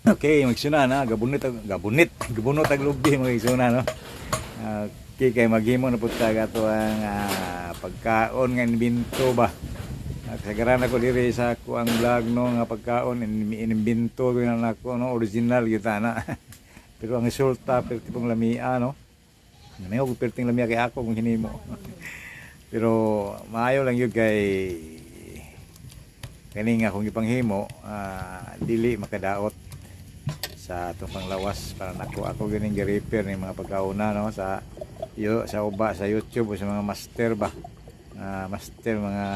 Okay, magsuna na, gabunit gabunit, gabunot ag lubi, mga igsuna, no. Okay, kay maghimo na pud ta ato ang pagkaon nga imbento ba. Kasagaran ako diri sa ako ang vlog, no, nga pagkaon inimbento ko na nako, no, original gyud ta na. Pero ang resulta perti pong lamia, no. May og perting lamia kay ako kung hinimo. Pero maayo lang yun kay kani nga akong gipanghimo, dili makadaot sa atong panglawas para nako. Ako ganing gi-refer ni mga pagkauna, no, sa yo sa uba sa YouTube o sa mga master ba. Master, mga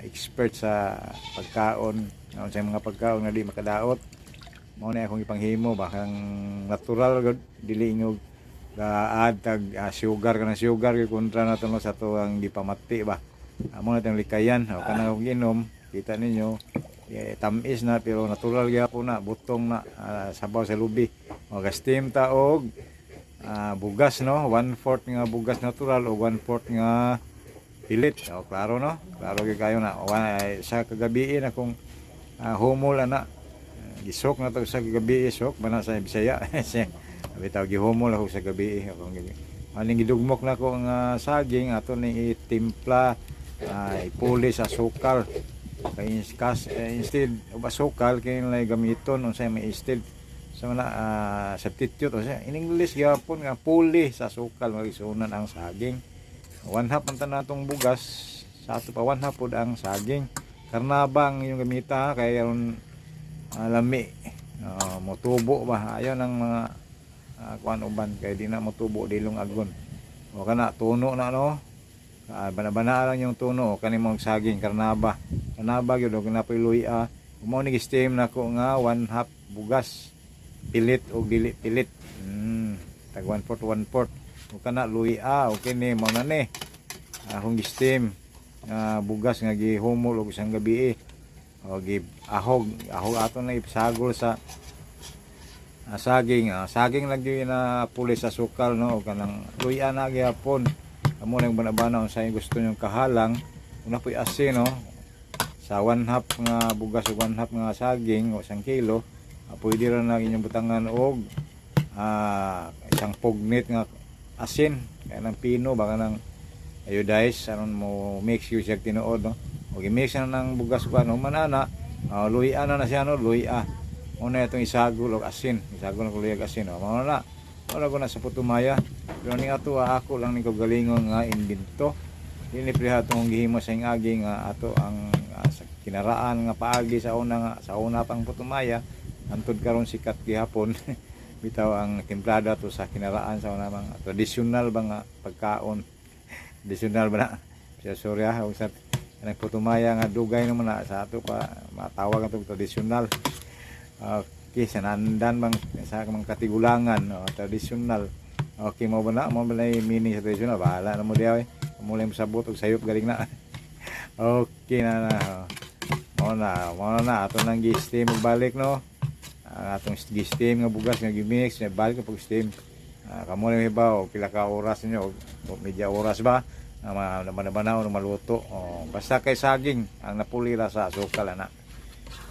expert sa pagkaon, no, sa mga pagkaon nga di makadaot, mao na akong ipanghimo ba, kang natural gud, dili ingog ga-add tag sugar, kanang sugar gyud kontra na to, no, sa ato ang gipamati ba. Amo na tong likayan o kanang akong ginom, kita ninyo eh, tamis na pero natural gyapon na, butong na sabaw sa lubi o ga-steam ta og bugas, no, 1/4 nga bugas natural o 1/4 nga pilit. O klaro, no, klaro gyud kayo na. Ay, sa kagabi na kung humol ana, gisok na to sa gabi, sok ba na sa Bisaya? Bitaw gihumol ako sa gabi. Akong aning gidugmok na ko nga saging, ato ning itimpla, ipuli sa sukal kay instead of asukal kay lay gamiton unsay may instead sa mga substitute o in English gyapon nga puli sa sukal, magisunan ang saging. 1/2 man tanan atong bugas, sa ato pa 1/2 pod ang saging. Karnabang yung gamita kay aron lami, motubo ba. Ayon ang mga kuan uban kay di na motubo dilong agon o kana tuno na, no. Bana-bana lang yung tuno o kani mong saging karnaba, karnaba gyud og napoy luya. Mao ni steam nako nga 1/2 bugas pilit o dili pilit, tag 1/4 1/4 o kana luya. Okay ni mao na ni akong gi-steam nga bugas nga gihumol og isang gabi o gi ahog ahog, ato na ipasagol sa saging. Saging lang gyud na puli sa sukal, no, o kanang luya na gyapon. Amo nang bana-bana unsay gusto nyong kahalang. Una po'y asin, no, sa 1/2 nga bugas ug 1/2 nga saging o 1 kilo, pwede ra na inyong butangan og isang pugnit nga asin kaya ng pino baka ng iodize aron mo mix yun siya tinuod, no. O i-mix na ng bugas ug ano man ana, luya na na siya, no, luya. Una itong isagol og asin, isagol ng luya ug asin, no. Mao na wala ko na sa putumaya. Pero ni ato, ako lang ni kagalingon nga imbento. Dili preha atong gihimo sa agi nga ato ang sa kinaraan nga paagi sa una nga sa una pang putumaya hantod karon sikat gihapon. Bitaw ang timplada to sa kinaraan sa una mga tradisyonal ba nga pagkaon, tradisyonal ba na siya, sorry ah, ug sa kanang putumaya nga dugay naman na sa ato pa matawag atong tradisyonal. Okay, sa nandan bang sa mga katigulangan, oh, tradisyonal. Okay, mo ba na yung meaning sa tradisyonal? Bahala na mo diha eh. Mo lang sabot og sayop galing na. Okay na na. Mao na ato nang gi-steam magbalik, no. Ang atong gi-steam nga bugas nga gi-mix, nga balik na pag-steam. Kamo lang iba o pila ka oras ninyo o medya oras ba? Nga uh, maluto. Oh, basta kay saging ang napuli ra sa asukal ana.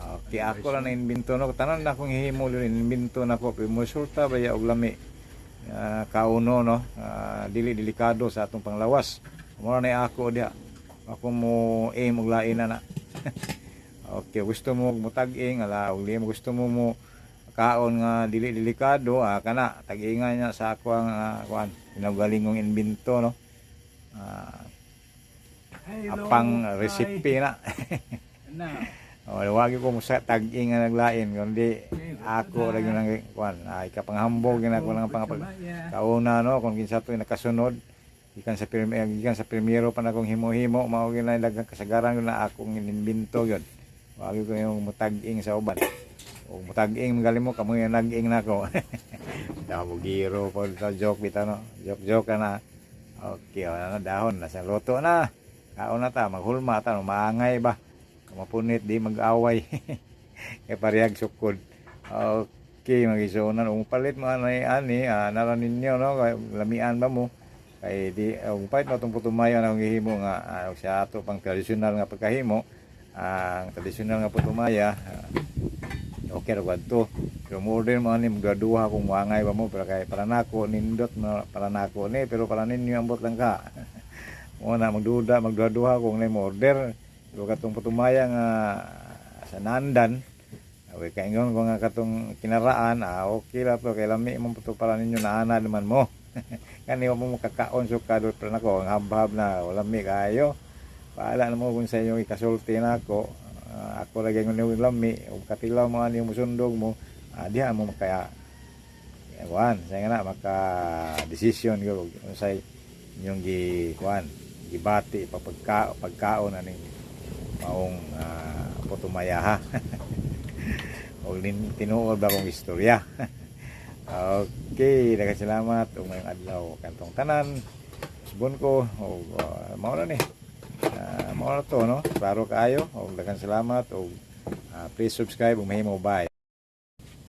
Okay, ako lang na imbento, no. Tanan na akong hihimo yun, imbento na ko. Pero mo resulta ba ya og lami. Kauno, no. Dili delikado sa atong panglawas. Mao na ako diha. Ako mo aim og lain na na. Okay, gusto mo mutag-ing ala og di mo gusto mo mo kaon nga dili delikado, kana tag-inga niya sa ako ang kuan pinaugalingong imbento, no. Hello. Apang recipe na. Now, O, wagi ko mo sa tag-ing nga naglain kundi ako ra gyud ang kuan ay kapanghambog gyud ako lang pang kauna, no, kung kinsa to nakasunod gikan sa primero pa na akong himo-himo, mao gyud na daghang kasagaran gyud na akong inimbento gyud. Wagi ko yung mutag-ing sa uban o mutag-ing magaling mo kamo yung nag-ing nako. Daw giro po sa joke bitaw, no, joke joke ka na. Okay, o, ano, dahon nasa luto na, kaon na ta, maghulma ta, no, maangay ba, mapunit di mag-away kay parehag sukod. Okay, magisunan ung palit mo ani ani nara ninyo, no, kay lamian ba mo kay di ung palit mo atong putumayo na akong gihimo nga sa ato pang tradisyonal nga pagkahimo, ang tradisyonal nga putumaya, okay ra to. Pero mo order mo ani, magduha kung muangay ba mo, pero kay para nako nindot na para nako ni, pero para ninyo ambot lang ka. Mo na magduda, magduha-duha kung na mo order. Pero katong putumaya nga sa nandan, awi kaingon ko nga katong kinaraan, ah, okay ra to kay lami mo to para ninyo, naana naman mo. Kani wa mo makakaon suka do, pero nako ang habhab na lami kaayo. Paala na mo kung sa inyong ikasulti nako. Ah, ako lagi ngon lami ug katilaw mo ani musundog mo, ah, diha mo makaya kuan sa nga na maka decision gyud unsay inyong gi kuan gibati pa pagkaon aning maong putumaya ha og tinuod ba kong istorya. Okay, daghang salamat ug maayong adlaw kantong tanan. Usbon ko og mao na ni. Mao na to, no. Klaro kaayo ug daghang salamat ug please subscribe ug mahimo. Bye.